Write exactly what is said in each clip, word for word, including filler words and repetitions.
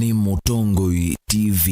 nĩ Mũtongoi T V.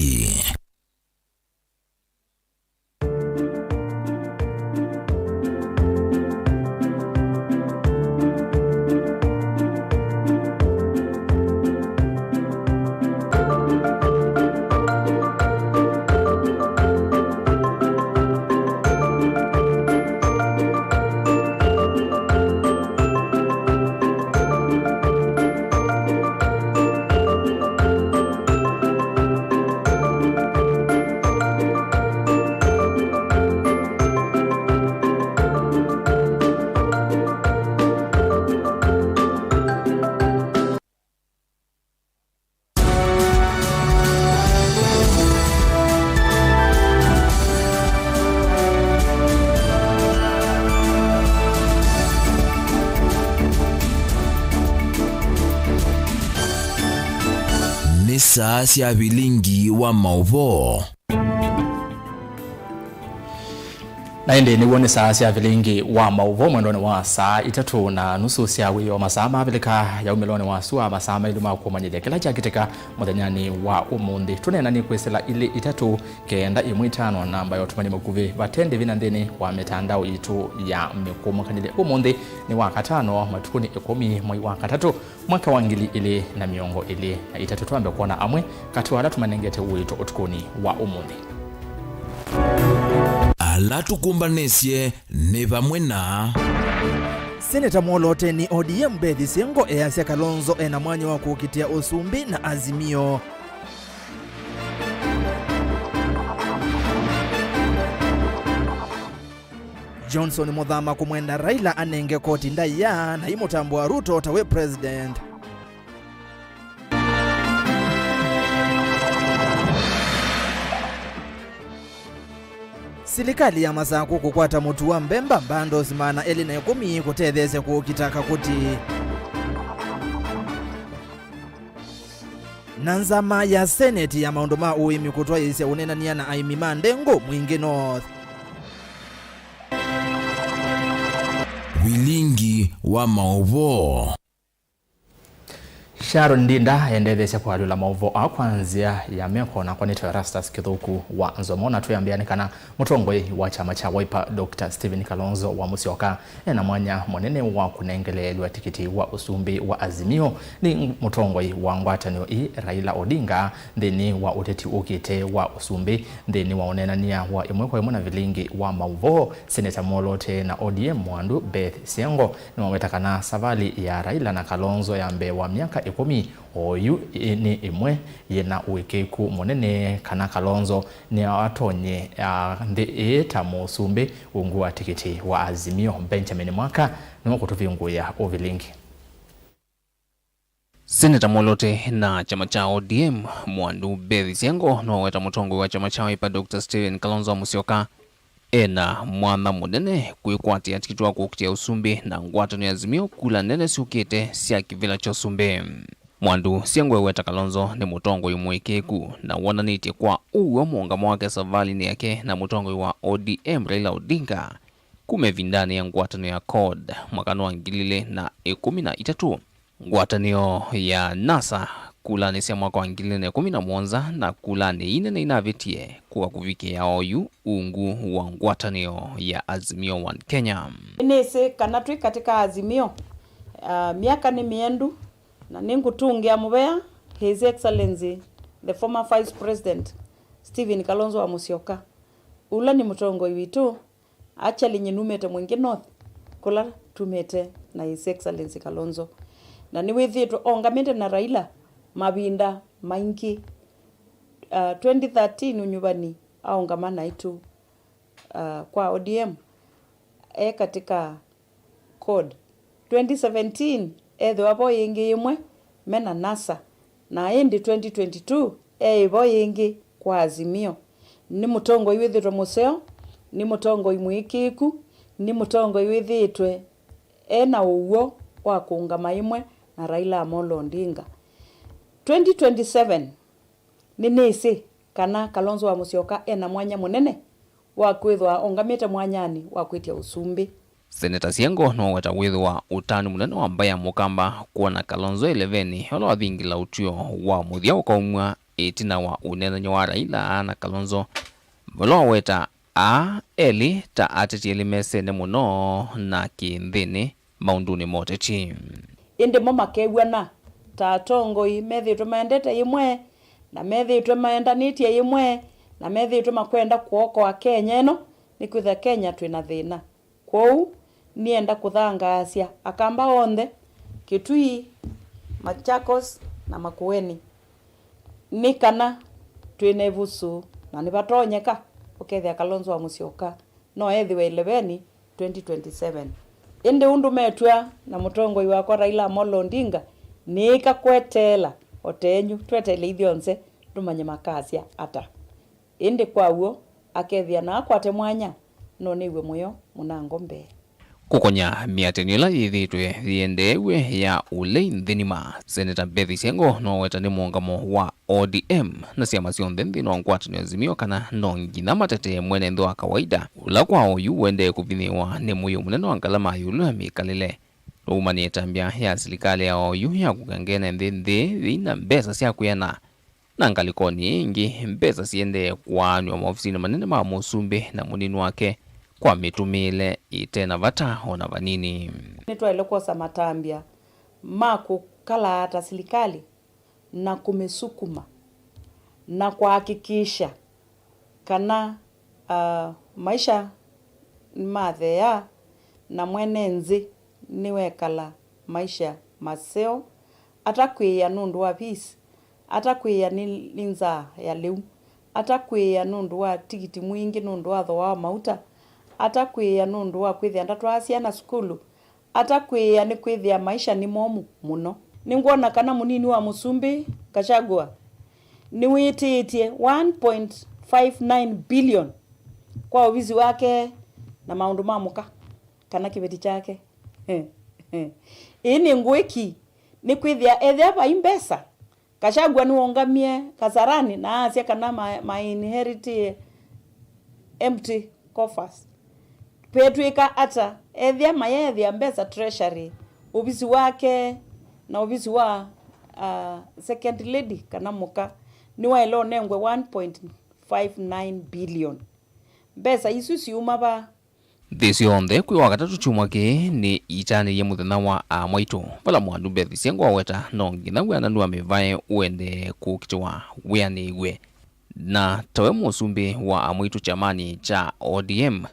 Nĩ saa sya vilingi wa maũvoo. Na ĩndĩ nĩw'o nĩ saa sya vilingi wa maũvoo mwendonĩ wa saa itatũ na nusu sya wĩoo, masaa mavilĩka ya umĩlonĩ wa sua, masaa maĩlu ma kũmanyĩthya kĩla kyakĩtĩka mũthenyanĩ wa ũmũnthĩ. Tũneenanĩ kwĩsĩla ilĩ itatũ kenda ĩmwe itano, namba ya ũtũmani mũkuvĩ vate ndĩvi na nthĩnĩ wa mĩtandao yitũ ya mĩkũmũkanĩlye. Ũmũnthĩ nĩ wa katano, matukũ nĩ ĩkũmi mwei wa katatũ, mwaka wa ngili ilĩ na mĩongo ĩlĩ na itatũ. Twambe kwona amwe katĩ wa ala tũmanengete ũito ũtukũnĩ wa ũmũnthĩ. Ala tũkũmbanĩsye nĩ vamwe na Seneta mwoloteni O D M Beth Siengo easya Kalonzo ena mwanya wa kũkitĩa ũsumbĩ na Azimio. Johnson Muthama kũmwenda Raila anenge koti ndaĩa na imũtambũa Ruto ta wĩ president. Silikalĩ ya Masakũ kũkwata mũtu wa mbemba bundles maana elĩ na ĩkũmi kũtetheesya kũkita kakũti. Na nzama ya Seneti ya maũndũ ma ũĩmi kũtwaĩĩsya ũneenany'a na aĩmi ma ndengũ Mwingi North. Vilingi wa maũvoo. Sharon Ndinda endetheesya kũalyũla maũvoo aa kwa nzĩa ya meko, nakwa nĩtawa Erastus Kĩthũku wa Nzomo, na twĩambĩa nĩ kana mũtongoi wa kyama kya Wiper, Doctor Stephen Kalonzo wa Musyoka, ena mwanya mũnene wa kũnengeleelw'a tikiti wa ũsumbĩ wa Azimio nĩ mũtongoi wa ngwatanĩo ĩĩ, Raila Odinga, nthĩnĩ wa ũteti ũkĩte wa ũsumbĩ. Nthĩnĩ wa ũneenany'a wa ĩmwe kwa ĩmwe na vilingi wa maũvoo, Seneta mwoloteni na O D M mwandu Beth Siengo nĩwaweta kana savalĩ ya Raila na Kalonzo ya mbee wa myaka ĩkũmi oyu ĩ-, nĩ ĩmwe yĩna ũĩkĩĩku mũnene kana Kalonzo nĩatonye, a, nthĩ ĩĩ ta mũsumbĩ ungu wa tikiti wa Azimio. Benjamin Mwaka nĩwe ũkũtũvingũĩa ũvilingi. Seneta mwoloteni na kyama kya O D M mwandu Beth Siengo nĩwaweta mũtongoi wa kyama kya Wiper Doctor Stephen Kalonzo Musyoka ena mwanya mũnene kwĩkwatĩa tikiti wa kũkitĩa ũsumbĩ na ngwatanĩo ya Azimio kula nene syũkĩte sya kĩvĩla kya ũsumbĩ. Mwandu Siengo eweta Kalonzo nĩ mũtongoi mũĩkĩĩku na wonanĩtye kwa ũw'o mũũngamo wake savalĩnĩ yake na mũtongoi wa O D M Raila Odinga kuma ĩvindanĩ ya ngwatanĩo ya CORD mwakanĩ wa ngili ilĩ na ĩkũmi na itatũ, ngwatanĩo ya NASA kulanĩ sya mwaka wa ngili ilĩ na ĩkũmi na mũonza, na kulanĩ ii nene inavĩtie kũka kũvikĩa oyu ungu wa ngwatanĩo ya Azimio One Kenya. Nĩnĩsĩ kana twĩ katĩ ka Azimio, ah, myaka nĩ mĩendu, na nĩngũtũngĩa mũvea His Excellency the former Vice President Stephen Kalonzo wa Musyoka, ũla nĩ mũtongoi witũ. Actually, nyie numĩte Mwingi North, kũla tumĩte na His Excellency Kalonzo. Na nĩwĩthĩĩtwe ongamĩte na Raila mavinda maingĩ. Uh, twenty thirteen ũnyuvani aũngama naitũ, uh, kwa O D M e katĩ ka CORD. Twenty seventeen ethĩwa vo ĩngĩ ĩmwe me na NASA, na ĩndĩ twenty twenty-two eĩ vo ĩngĩ kwa Azimio. Nĩ mũtongoi wĩthĩtwe mũseo, nĩ mũtongoi mũĩkĩĩku, nĩ mũtongoi wĩthĩĩtwe e na ũw'o wa kũũngama ĩmwe na Raila Amolo Odinga. Twenty twenty-seven, nĩnĩsĩ kana Kalonzo wa Musyoka e na mwanya mũnene wa kwĩthwa ongamĩte mwanyanĩ wa kwĩtya ũsumbĩ. Seneta Siengo nũweta wĩthĩwa ũtanu mũnene wa mbaĩ ya Mũkamba kwona Kalonzo eleveni ũla wathingĩla ũtw'ĩo wa mũthya ũkaumw'a ĩtina wa ũneenany'a wa Raila na Kalonzo, vala waweta aa elĩ ta ateti elĩ mesene mũno na kĩnthĩnĩ maũndũnĩ ma ũteti. Ĩndĩ mo makew'ana ta atongoi methĩĩtwe maendete yĩmwe, na methĩĩtwe maendanĩtye yĩmwe, na methĩĩtwe makwenda kũokoa Kenya ĩno, nĩkwĩthĩa Kenya twĩ na thĩna. Kwoou, nĩenda kũthangaasya Akamba onthe, Kitui, Machakos, na Makueni, nĩ kana twĩ na ĩvusu, na nĩvatonyeka ũkethĩa Kalonzo wa Musyoka no ethĩwe eleveni twenty twenty-seven. Ĩndĩ ũndũ metw'a na mũtongoi wakwa Raila Amolo Odinga, nĩĩka kweteela o tenyu tweteele ithyonthe tũmanye makasya ata. Ĩndĩ kwa w'o, akethĩa na akwate mwanya, no nĩw'e mũyo mũnango mbee. Kũkonya mĩatĩanĩo ĩla yĩthĩĩtwe yĩendeew'e ya ũlei nthĩnĩ ma, Seneta Beth Siengo noweta nĩ mũũngamo wa O D M na syama syonthe nthĩnĩ wa ngwatanĩo Azimio kana no nginya matetee mwene nthĩ wa kawaida, ũla kwa oyu ũendee kũvinyĩĩwa nĩ mũio mũnene wa ngalama ya ĩũlũ ya mĩkalĩle. Nũumanĩe ĩtambya ya silikalĩ ya oyu ya kũkengene nthĩ nthĩ yĩina mbesa sya kwĩana. Na ngalĩkonĩ ĩngĩ, mbesa siendee kũaanw'a maovisinĩ manene ma mũsumbĩ na mũnini wake kwa mĩtũmĩĩle ĩte na vata o na vanini. Nĩtwaĩle kwosa matambya ma kũkalaata silikalĩ na kũmĩsukuma na kũhakikisha kana, ah, maisha nĩmatheea na mwene nthĩ nĩwekala maisha maseo, atakwĩĩa nũndũ wa fees, atakwĩĩa nĩ, nĩ nzaa ya lĩu, atakwĩĩa nũndũ wa tikiti mwingĩ nũndũ wa thooa wa mauta, atakwĩĩa nũndũ wa kwĩthĩa ndatwaa syana sukulu, atakwĩĩa nĩkwĩthĩa maisha nĩ momũ mũno. Nĩngwona kana mũnini wa mũsumbĩ Gachagua nĩwĩtĩĩtye one point five nine billion kwa ovisi wake na maũndũ ma mũka kana kĩveti kyake. Ĩĩ nĩ ngũĩ ki, nĩkwĩthĩa ethĩa vai mbesa, Gachagua nĩwaũngamie Kasarani na asya kana ma, ma inherit empty coffers. Vetw'ĩka ata ethĩa mayeethĩa mbesa treasury, ovisi wake na ovisi wa, ah, second lady kana mũka nĩwaĩle ũnengwe one point five nine billion? Mbesa isu siuma va? Nthĩ syonthe kwĩ Wakatatũ kyumwa kĩĩ nĩ itanĩie mũthenya wa aa mwaitũ, vala mwandu Beth Siengo waweta no nginya wĩananu wa mĩvae ũendee kũkitĩwa wĩanĩw'e. Na tawe mũsumbĩ wa aa mwaitũ kyamani kya O D M,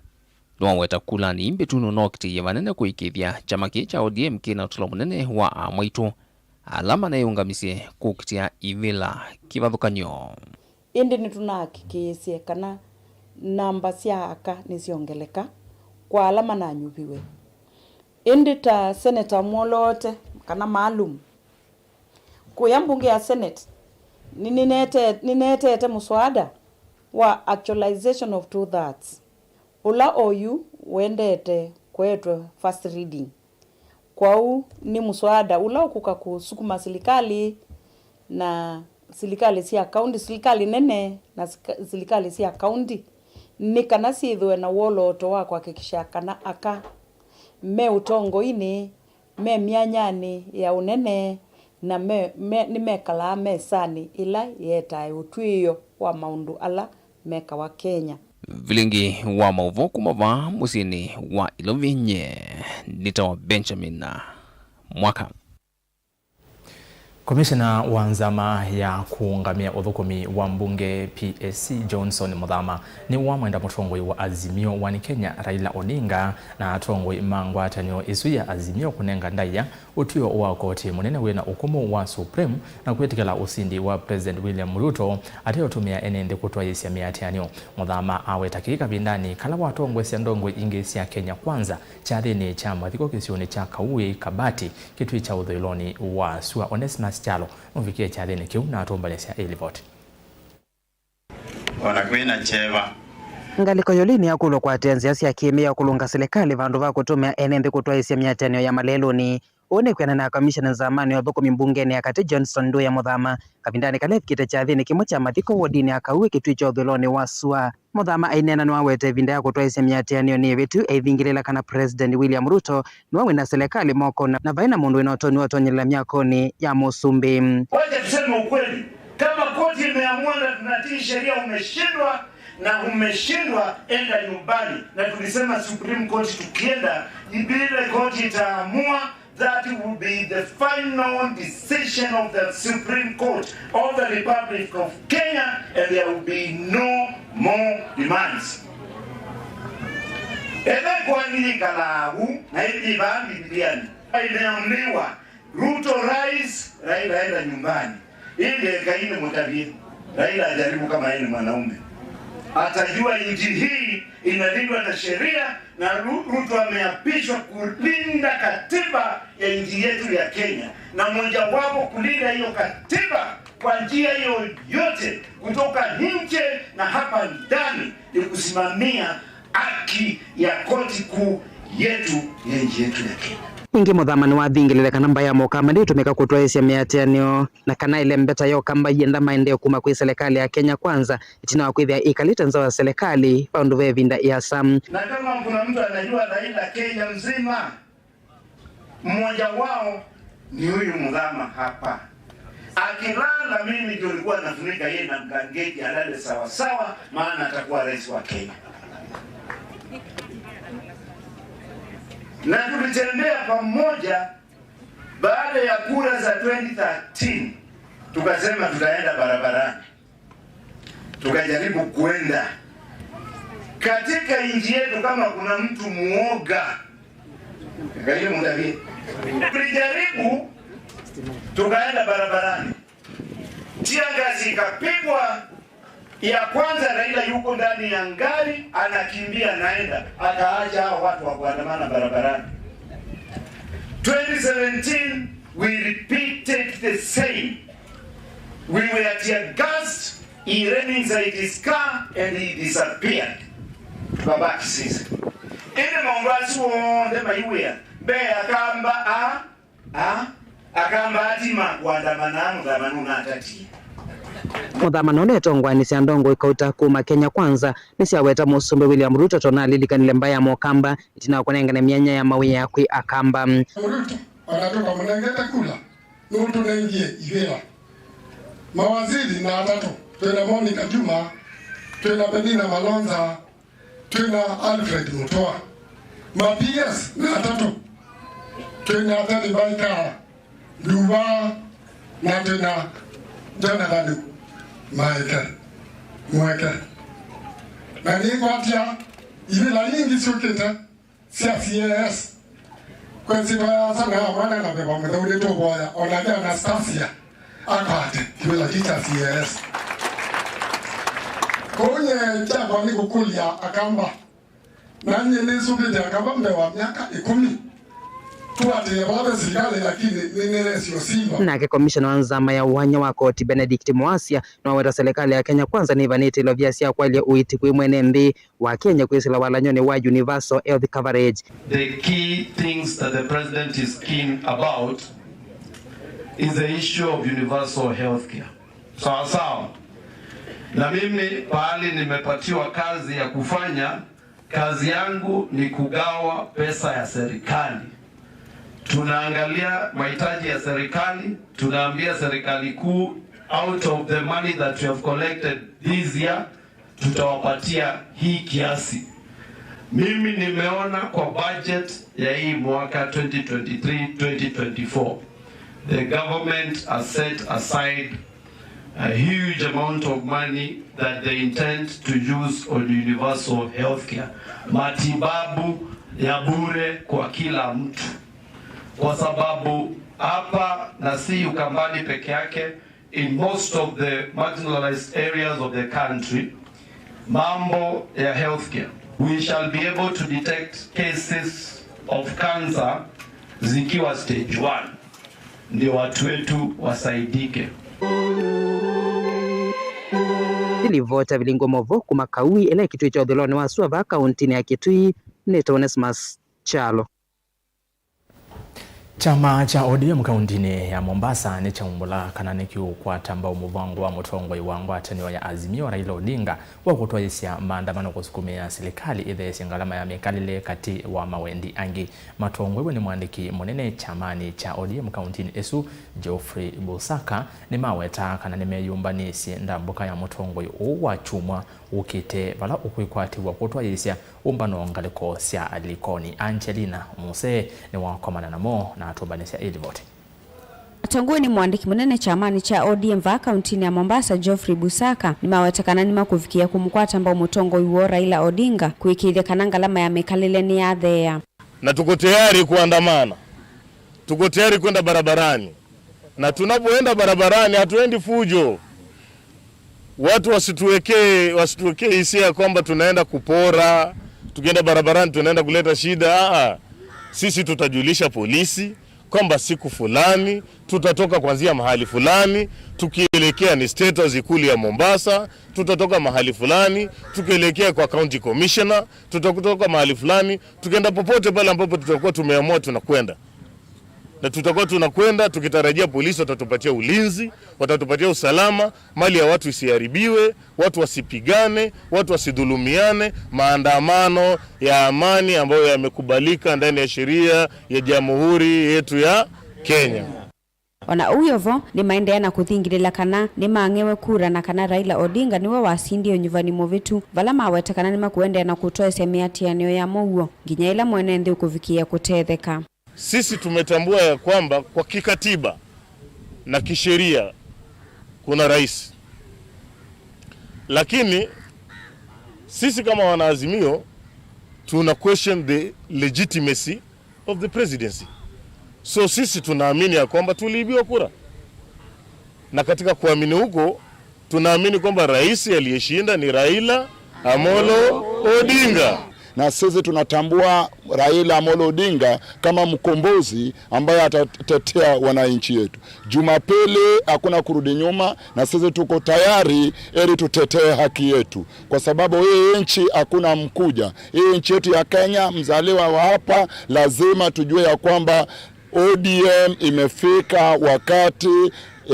nĩwaweta kulanĩ ii mbĩtu nũnokitĩie vanene kũĩkĩĩthya kyama kĩĩ kya O D M kĩna ũtalo mũnene wa aa mwaitũ ala maneyũngamisye kũkitĩa ivĩla kĩvathũkany'o. Ĩndĩ nĩtũnahakikĩĩsye kana namba sya aka nĩsyongeleka kwa ala mananyuviwe. Ĩndĩ ta seneta mwoloote kana maalum, kũya mbunge ya Senate, nĩnĩnete-, nĩneteete mũswada wa actualization of two thirds, ũla oyu wendete kũetwe first reading. Kwoou nĩ mũswada ũla ũkũka kũsukuma silikalĩ na silikalĩ sya kaunti, silikalĩ nene na sika-, silikalĩ sya kaunti, nĩ kana syĩthĩwe na woloto wa kũhakikisha kana aka me ũtongoinĩ, me myanyanĩ ya ũnene, na me, me, nĩmekalaa mesanĩ ĩla ĩetae ũtw'ĩĩo wa maũndũ ala mekawa Kenya. Vilingi wa maũvoo kuma vaa mũsyĩnĩ wa Ilovi, nye nĩtawa Benjamin Mwaka. Komishena wa nzama ya kũũngamĩa ũthũkũmi wa mbunge P S C Johnson Muthama nĩwamwenda mũtongoi wa Azimio One Kenya Raila Odinga na atongoi ma ngwatanĩo ĩsu ya Azimio kũnenga ndaĩa ũtw'ĩo wa koti mũnene wĩna ũkũmũ wa Supreme na kwĩtĩkĩla ũsindi wa President William Ruto ateũtũmĩa ene nthĩ kũtwaĩĩsya mĩatĩanĩo. Muthama aweta kĩĩ kavindanĩ kala watongoesya ndongoi ingĩ sya Kenya Kwanza kyathĩnĩ kya mathiko kĩsionĩ kya Kauĩ Kabati, kĩtuĩ kya ũthũĩlonĩ wa sua. Onesmus Kyalo nũvikie kyathĩnĩ kĩu na atũmbanĩsya ĩ livoti. Ona kwĩna kyeva. Ngalĩko yolini ya kũlwa kũatĩĩa nzĩa sya kĩmĩa kũlũnga silikalĩ vandũ va kũtũmĩa ene nthĩ kũtwaĩĩsya mĩatĩanĩo ya malelũnĩ. Ũũ nĩ kwĩanana na kamishena nzamani wa ũthũkũmi mbungenĩ ya katĩ, Johnson Nduya Mũthama, kavindanĩ kala evikĩte kyathĩnĩ kĩmwe kya mathiko wodinĩ ya Kaui Kĩtui kya ũthũĩlonĩ wa sua. Mũthama aineena nĩwawete ĩvinda ya kũtwaĩsya mĩatĩanĩo nĩ ĩvĩtu, aithingĩlĩla kana President William Ruto nĩwe wĩna selekalĩ moko na, na vai na mũndũ wĩna ũtonyi wa ũtonyelela myakonĩ ya mũsumbĩ. Wacha tuseme ukweli, kama koti imeamua na tunatii sheria, umeshindwa na umeshindwa, enda nyumbani. Na tulisema Supreme Court tukienda, ile koti itaamua, that will be the final decision of the Supreme Court of the Republic of Kenya, and there will be no more demands. Ethĩwa kwani yĩkalaa vu na ĩthi vaa Mbivilianĩ, imeamliwa, Ruto rise, Raila enda nyumbani. Ĩndĩ ekai nĩmũtavye, Raila ajaribu kama yeye ni mwanaume. Atajua nchi hii inalindwa na sheria na Ru-, Ruto ameapishwa kulinda katiba ya nchi yetu ya Kenya, na mojawapo kulinda hiyo katiba kwa njia yoyote kutoka nje na hapa ndani ni kusimamia haki ya koti kuu yetu ya nchi yetu ya Kenya. Ningĩ Mũthama nĩwathingĩlĩle kana mbaĩ ya Mũkamba ndĩtũmĩka kũtwaĩsya mĩatĩanĩo na kana ĩlembeta ya Ũkamba yĩenda maendeeo kuma kwĩ selekalĩ ya Kenya Kwanza, ĩtina wa kwĩthĩa ĩkalĩte nza wa selekalĩ kwa ũndũ ve ĩvinda ĩasa. Na kama kuna mtu anajua Raila Kenya mzima, mmoja wao ni huyu Mudhama hapa. Akilala, mimi ndio nilikuwa nafunika yeye na blanketi alale sawa sawa, maana atakuwa rais wa Kenya. Na tulitembea pamoja baada ya kura za twenty thirteen, tukasema tutaenda barabarani. Tukajaribu kwenda katika nchi yetu, kama kuna mtu muoga, karibu mtavie. Tulijaribu, tukaenda barabarani, tear gas ikapigwa. Ya kwanza, Raila yuko ndani ya ngari, anakimbia, anaenda, akaacha hao watu wa kuandamana barabarani. Twenty seventeen, we repeated the same. We were tear gassed, he ran inside his car and he disappeared. Tukabaki sisi. Ĩndĩ maũndũ asu onthe maiwĩa, mbee akamba a, a, akamba ati ma kuandamana, Mũthama nũnatatie. Mũthama nũndũ etongoanĩsya ndongoi kauta kuma Kenya Kwanza nĩsyaweta Mũsumbĩ William Ruto tondũ nalilikanile mbaĩ ya Mũkamba ĩtina wa kũnengane myanya ya mawĩa kwĩ Akamba. Ruto, ona tũkamũnengete kula, nũtũnengie ivĩla. Mawaziri na atatũ, twĩna Monica Juma, twĩna Penina Malonza, twĩna Alfred Mutua. Ma P S na atatũ, twĩna Tani Mbaika, Nduva, na twĩna Jonathan Maeke, Mweke. Na nĩkwatya ivĩla nyingĩ syũkĩte sya C A S. Kwesĩtwa yasa na mwana na Veva Mũtheu nĩtũvoya, onake Anastasia akwate kĩvĩla kĩ kya C A S. Kwoou nyie kyakwa nĩ kũkũlya Akamba, na nyie nĩsũvĩte Akamba mbee wa myaka ĩkũmi. Tũatĩĩe vala ve silikalĩ, lakini nĩnĩlesĩ ũsimba. Nake komishona wa nzama ya ũany'a wa koti Benedict Moasia nĩwaweta silikalĩ ya Kenya Kwanza nĩvanĩte ilovia sya kwaĩlya ũiiti kwĩ mwene nthĩ wa Kenya kwĩsĩla walany'onĩ wa universal health coverage. The key things that the president is keen about is the issue of universal health care. Sawa sawa. Na mimi pahali nimepatiwa kazi ya kufanya, kazi yangu ni kugawa pesa ya serikali. Tunaangalia mahitaji ya serikali, tunaambia serikali kuu, out of the money that we have collected this year, tutawapatia hii kiasi. Mimi nimeona kwa budget ya hii mwaka twenty twenty-three, twenty twenty-four, the government has set aside a huge amount of money that they intend to use on universal healthcare, matibabu ya bure kwa kila mtu, kwa sababu hapa na si Ukambani peke yake, in most of the marginalized areas of the country, mambo ya healthcare, we shall be able to detect cases of cancer zikiwa stage one, ndio watu wetu wasaidike. Nĩ livoti ya Vilingo Movo kuma Kaui, ĩla ĩkĩtwĩte ũthũĩlonĩ wa sua vaa kaũntĩnĩ ya Kitui, nĩtawa Onesmus Kyalo. Kyama kya O D M kauntinĩ ya Mombasa nĩkyaumbũla kana nĩkĩũkwata mbau mũvango wa mũtongoi wa ngwatanĩo ya Azimio, Raila Odinga, wa kũtwaĩĩsya maandamano kũsukumĩa silikalĩ ĩtheesye ngalama ya mĩkalĩle katĩ wa mawendi angĩ. Matongoew'e nĩ mwandĩki mũnene kyamanĩ kya O D M kauntinĩ ĩsu, Geoffrey Busaka, nĩmawetaa kana nĩmeyũmbanĩsye ndambũka ya mũtongoi ũũ wa kyumwa ũkĩte, vala ũkwĩkwatĩw'a kũtwaĩĩsya ũmbano ngalĩko sya Likoni. Angelina Muse nĩwakomana namo na atũmbanĩsya ĩ livoti. Atongoi nĩ mwandĩki mũnene kyamanĩ kya O D M vaa kauntinĩ ya Mombasa, Geoffrey Busaka, nĩmaweta kana nĩmakũvikĩa kũmũkwata mbau mũtongoi woo Raila Odinga kũĩkĩĩthya kana ngalama ya mĩkalĩle nĩyatheea. Na tuko tayari kuandamana, tuko tayari kwenda barabarani, na tunapoenda barabarani hatuendi fujo. Watu wasituwekee, wasituwekee hisia ya kwamba tunaenda kupora, tukienda barabarani tunaenda kuleta shida. Aa, sisi tutajulisha polisi kwamba siku fulani tutatoka kuanzia mahali fulani tukielekea ni State House, ikulu ya Mombasa, tutatoka mahali fulani tukielekea kwa county commissioner, tutatoka mahali fulani tukienda popote pale ambapo tutakuwa tumeamua tunakwenda. Na tutakuwa tunakwenda tukitarajia polisi watatupatia ulinzi, watatupatia usalama, mali ya watu isiharibiwe, watu wasipigane, watu wasidhulumiane, maandamano ya amani ambayo yamekubalika ndani ya sheria ya jamhuri yetu ya Kenya. O na ũu wĩ o vo, nĩmaendeea na kũthingĩlĩla kana nĩmang'ewe kura na kana Raila Odinga nĩwe wasindie ũnyuvani mũvĩtu, vala maweta kana nĩmakũendeea na kũtwaĩsya mĩatĩanĩo ya mũuo nginya ĩla mwene nthĩ ũkũvikĩĩa kũtetheka. Sisi tumetambua ya kwamba kwa kikatiba na kisheria kuna rais, lakini sisi kama wanaazimio tuna question the legitimacy of the presidency. So sisi tunaamini ya kwamba tuliibiwa kura, na katika kuamini huko tunaamini kwamba rais aliyeshinda ni Raila Amolo Odinga. Na sisi tunatambua Raila Amolo Odinga kama mkombozi ambaye atatetea wananchi yetu. Jumapili hakuna kurudi nyuma, na sisi tuko tayari ili tutetee haki yetu, kwa sababu hii nchi hakuna mkuja. Hii nchi yetu ya Kenya, mzaliwa wa hapa, lazima tujue ya kwamba O D M imefika wakati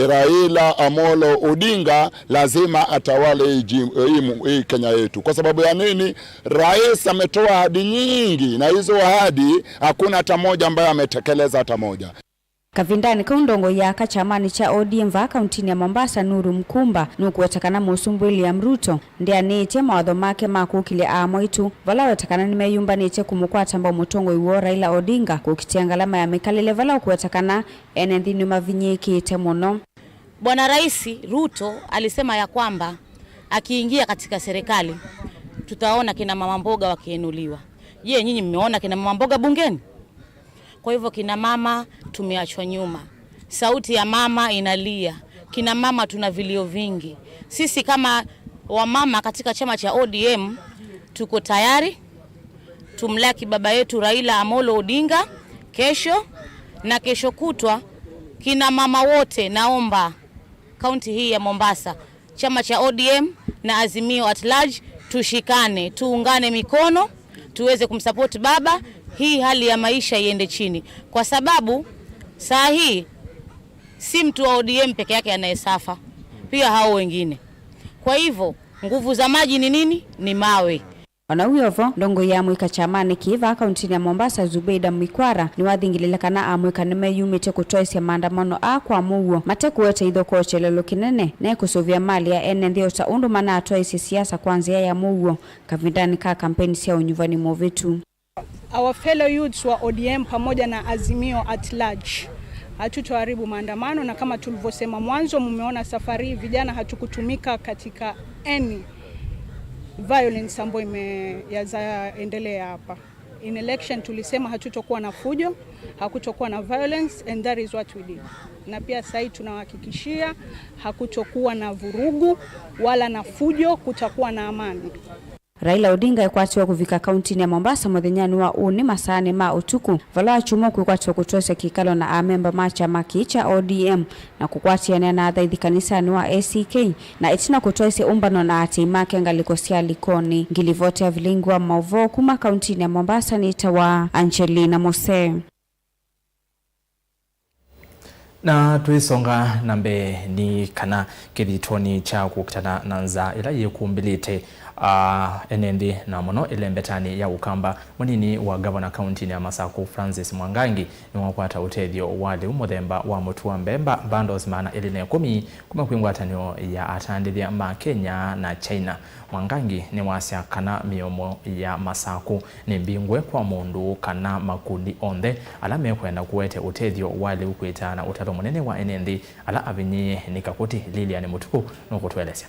Raila Amolo Odinga lazima atawale hii jim-, hii mu-, hii Kenya yetu. Kwa sababu ya nini? Rais ametoa ahadi nyingi, na hizo ahadi hakuna hata moja ambaye ametekeleza hata moja. Kavindanĩ kau, ndongoi ya aka kyamanĩ kya O D M vaa kauntinĩ ya Mombasa, Nuru Mkumba, nũkũweta kana mũsumbĩ William Ruto ndĩanĩĩtye mawatho make ma kũkĩlya aamwaitũ, vala weta kana nĩmeyũmbanĩtye kũmũkwata mbau mũtongoi woo Raila Odinga kũkitĩa ngalama ya mĩkalĩle, vala ũkũweta kana ene nthĩ nĩmavinyĩĩkĩte mũno. Bwana Rais Ruto alisema ya kwamba akiingia katika serikali, tutaona kina mama mboga wakiinuliwa. Je, nyinyi mmeona kina mama mboga bungeni? Kwa hivyo kina mama tumeachwa nyuma. Sauti ya mama inalia. Kina mama tuna vilio vingi. Sisi kama wamama katika chama cha O D M tuko tayari tumlaki baba yetu Raila Amolo Odinga kesho na kesho kutwa. Kina mama wote, naomba kaunti hii ya Mombasa, chama cha O D M na Azimio at large, tushikane, tuungane mikono, tuweze kumsupport baba, hii hali ya maisha iende chini, kwa sababu saa hii si mtu wa O D M peke yake anayesafa, pia hao wengine. Kwa hivyo, nguvu za maji ni nini? Ni mawe. O na ũu wĩ o vo, ndongoi ya amũika kyamanĩ kĩĩ vaa kauntinĩ ya Mombasa, Zubeida Mwikwara, nĩwathingĩlĩle kana amũika nĩmeyumĩtye kũtwaĩsya maandamano aa kwa mũuo, mate kũete ithokoo kyelelo kĩnene, na ĩkũsũvĩa malĩ ya ene nthĩ o ta ũndũ manatwaĩsye siasa kwa nzĩa ya mũuo kavindanĩ ka kampeni sya ũnyuvani mũvĩtu. Our fellow youths wa O D M pamoja na Azimio at large, hatutoharibu maandamano, na kama tulivyosema mwanzo, mumeona safari hii vijana hatukutumika katika any violence ambayo ime-, yazaendelea hapa. In election tulisema hatutokuwa na fujo, hakutokuwa na violence, and that is what we did. Na pia sahii tunawahakikishia hakutokuwa na vurugu wala na fujo, kutakuwa na amani. Raila Odinga ekwatiwe kũvika kauntinĩ ya Mombasa mũthenyanĩ wa ũnĩ masaanĩ ma ũtukũ, vala wakyumwa kwĩkwatiwe kũtwaĩsya kĩkalo na amemba ma kyama kĩĩ kya O D M na kũkwatĩanĩa na athaithi kanisanĩ wa A C K, na ĩtina kũtwaĩsya ũmbano na aatĩĩi make ngalĩko sya Likoni. Ngilivoti ya vilingi wa maũvoo kuma kauntinĩ ya Mombasa nĩtawa Angelina Mose. Na twĩsonga na mbee, nĩ kana kĩthitoni kya kũkitana na nzaa ĩla yĩkumbĩlĩte, ah, ene nthĩ, na mũno ĩlembetanĩ ya Ũkamba, mũnini wa ngavana kauntinĩ ya Masakũ, Francis Mwangangi, nĩwakwata ũtethyo wa lĩu mũthemba wa mũtu wa mbemba bundles maana elĩ na ĩkũmi kuma kwĩ ngwatanĩo ya atandĩthya ma Kenya na China. Mwangangi nĩwasya kana mĩomo ya Masakũ nĩ mbingũe kwa mũndũ kana makundi onthe ala mekwenda kũete ũtethyo wa lĩu kwĩtaana ũtalo mũnene wa ene nthĩ ala avinyĩĩe nĩ kakũti. Lilian Mũtukũ nũkũtũelesya.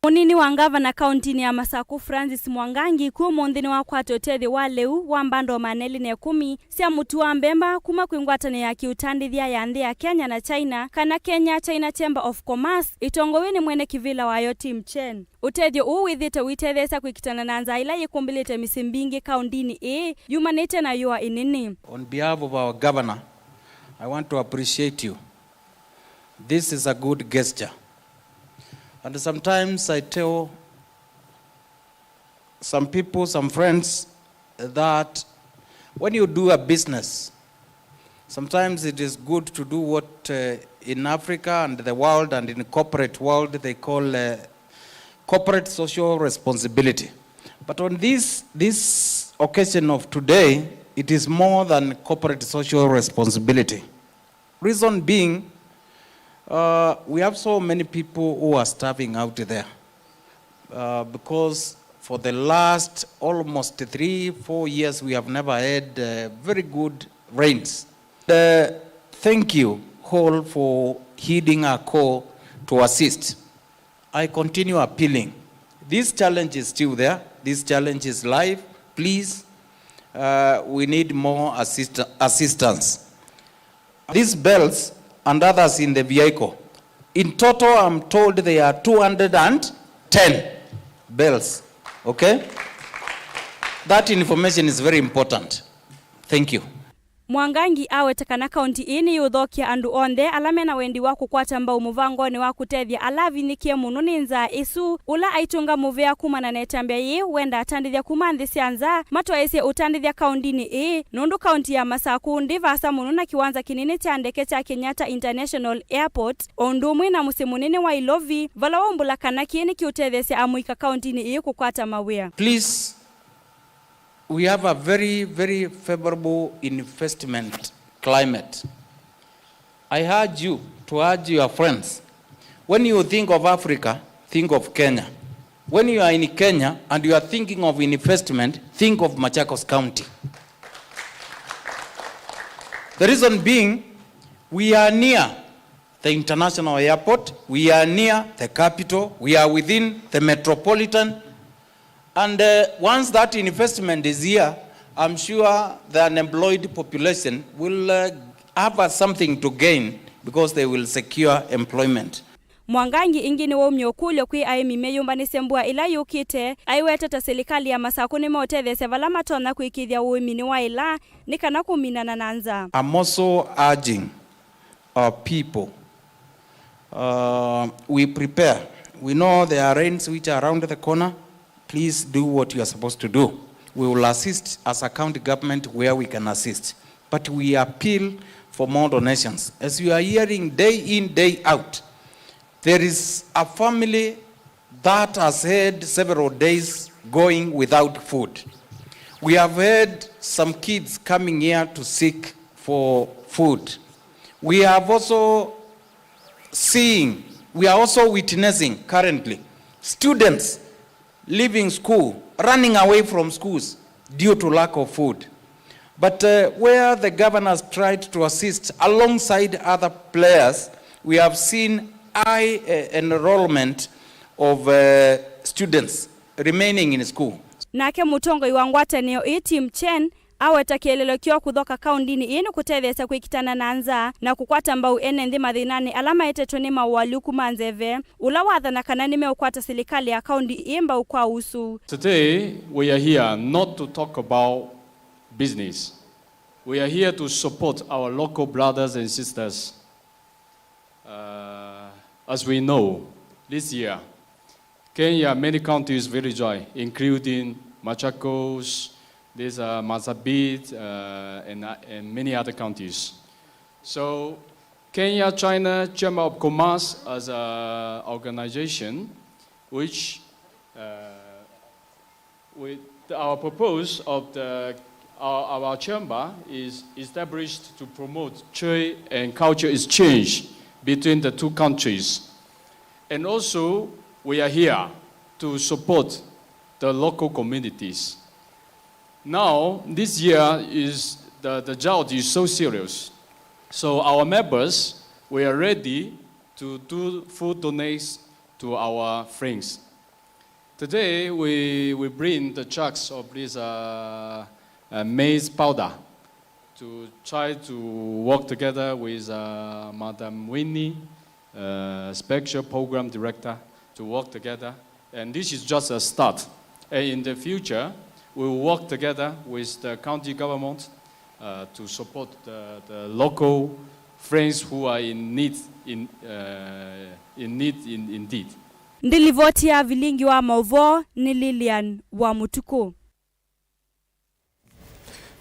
Mũnini wa ngavana kauntinĩ ya Masakũ, Francis Mwangangi, kwĩ ũmũnthĩ nĩwakwata ũtethyo wa lĩu wa mbando maana elĩ na ĩkũmi sya mũtu wa mbemba kuma kwĩ ngwatanĩo ya kĩũtandĩthya ya nthĩ ya Kenya na China, kana Kenya China Chamber of Commerce, ĩtongoew'e nĩ mwene kĩvĩla wayo Tim Chen. Ũtethyo ũũ wĩthĩĩtwe ũitetheesya kwĩkitana na nzaa ĩla yĩkumbĩlĩte mĩsyĩ mbingĩ kauntinĩ ĩĩ yumanĩte na yũa ĩnene. On behalf of our governor, I want to appreciate you. This is a good gesture. And sometimes I tell some people, some friends, that when you do a business, sometimes it is good to do what, uh, in Africa and the world and in corporate world they call, uh, corporate social responsibility. But on this, this occasion of today, it is more than corporate social responsibility. Reason being, uh, we have so many people who are starving out there, uh, because for the last almost three, four years, we have never had, uh, very good rains. Uh, thank you all for heeding our call to assist. I continue appealing. This challenge is still there. This challenge is live. Please, uh, we need more assist-, assistance. These bells and others in the vehicle. In total, I'm told they are two hundred and ten bells. Okay? That information is very important. Thank you. Mwangangi aweta kana kaunti ĩĩ nĩyũthokya andũ onthe ala mena wendi wa kũkwata mbau mũvangonĩ wa kũtethya ala avinyĩkie mũno nĩ nzaa ĩsu. Ũla aitũnga mũvea kumana na ĩtambya yĩĩ wenda atandĩthya kuma nthĩ sya nza matwaĩĩsye ũtandĩthya kauntinĩ ĩĩ, nũndũ kaunti ya Masakũ ndĩ vaasa mũno na kĩwanza kĩnene kya ndeke kya Kenyatta International Airport, o ũndũ ũmwe na mũsyĩ mũnene wa Ilovi, vala waumbũla kana kĩĩ nĩkĩũtetheesya amũika kauntinĩ ĩĩ kũkwata mawĩa. Please, we have a very, very favorable investment climate. I urge you to urge your friends. When you think of Africa, think of Kenya. When you are in Kenya and you are thinking of investment, think of Machakos County. The reason being, we are near the international airport, we are near the capital, we are within the metropolitan. And, uh, once that investment is here, I'm sure the unemployed population will, uh, have, uh, something to gain because they will secure employment. Mwangangi ĩngĩ nĩwaumya ũkũlyo kwĩ aĩmi meyũmbanĩsye mbua ĩla yũkĩte, aiwetete silikalĩ ya Masakũ nĩmeũtetheesya vala matonya kũĩkĩĩthya ũĩmi nĩwaĩla nĩ kana kũminana na nzaa. I'm also urging our people, uh, we prepare. We know there are rains which are around the corner. Please do what you are supposed to do. We will assist as a county government where we can assist. But we appeal for more donations. As you are hearing day in, day out, there is a family that has had several days going without food. We have had some kids coming here to seek for food. We have also seeing, we are also witnessing currently students leaving school, running away from schools due to lack of food. But, uh, where the governor has tried to assist alongside other players, we have seen high, uh, enrollment of, uh, students remaining in school. Nake mũtongoi wa ngwatanĩo ĩĩ, Tim Chen, aweta kĩeleelo kyoo kũthoka kauntinĩ ĩĩ nĩ kũtetheesya kwĩkitana na nzaa na kũkwata mbau ene nthĩ mathĩnanĩ ala maetetwe nĩ maũalyũku ma nzeve, ũla wathana kana nĩmeũkwata silikalĩ ya kaunti ĩĩ mbau kwa ũsu. Today, we are here not to talk about business. We are here to support our local brothers and sisters. Uh, as we know, this year, Kenya, many counties will join, including Machakos, this, uh, Marsabit, uh, and, uh, and many other counties. So, Kenya China Chamber of Commerce as an organization, which uh, with our purpose of the our, our chamber is established to promote trade and culture exchange between the two countries. And also, we are here to support the local communities. Now, this year is the, the drought is so serious. So our members, we are ready to do food donates to our friends. Today, we, we bring the trucks of this uh, uh, maize powder to try to work together with uh, Madam Winnie, uh, Special Program Director, to work together. And this is just a start. And in the future, we will work together with the county government uh, to support the, the local friends who are in need, in, uh, in need in, indeed. Ndi livoti ya vilingi wa mauvoo ni Lilian wa Mutuku.